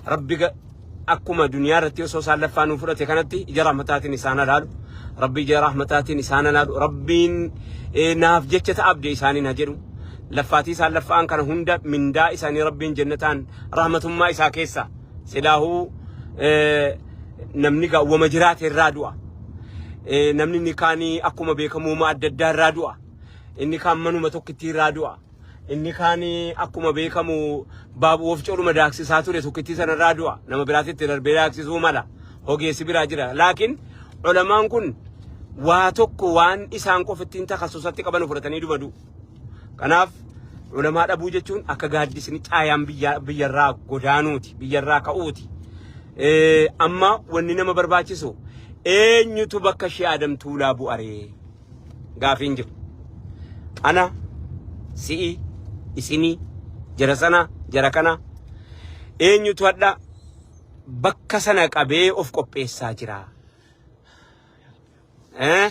Rabbi akkuma duniyaa irratti osoo isaan laffaa nuu fudhate kanatti ija rahmataatiin isaan alaalu. Rabbi ija rahmataatiin isaan alaalu. Rabbiin naaf jecha ta'a abdee isaaniin haa jedhu. Laffaatii isaan laffa'an kana hunda mindaa isaanii Rabbiin jannataan rahmatummaa isaa keessa silaahuu namni wama jiraate irraa du'a. Namni inni kaanii akkuma beekamu wama adda addaa irraa du'a. Inni kaan manuma tokkittii irraa du'a. Inni kaan akkuma beekamu baabu wofcoodhuma daaksisaa ture tokkittii sana irraa du'a. Nama biraatitti darbee daaksisuu mala. Ogeessi biraa jira. Laakiin ulamaan kun waa tokko waan isaan qofittiin takassusatti qaban fudhatanii dhuma du'u. Kanaaf ulamaa dhabuu jechuun akka gaaddisni caayaan biyyarraa godaanuuti, biyyarraa ka'uuti. Amma wanni nama barbaachisu eenyutu bakka Shee Adam Tuulaa bu'aree? Gaafiin jiru. Ana, si'i, isinii, jara sana, jara kana eenyutu hadha bakka sana qabee of qopheessaa jira? Eh?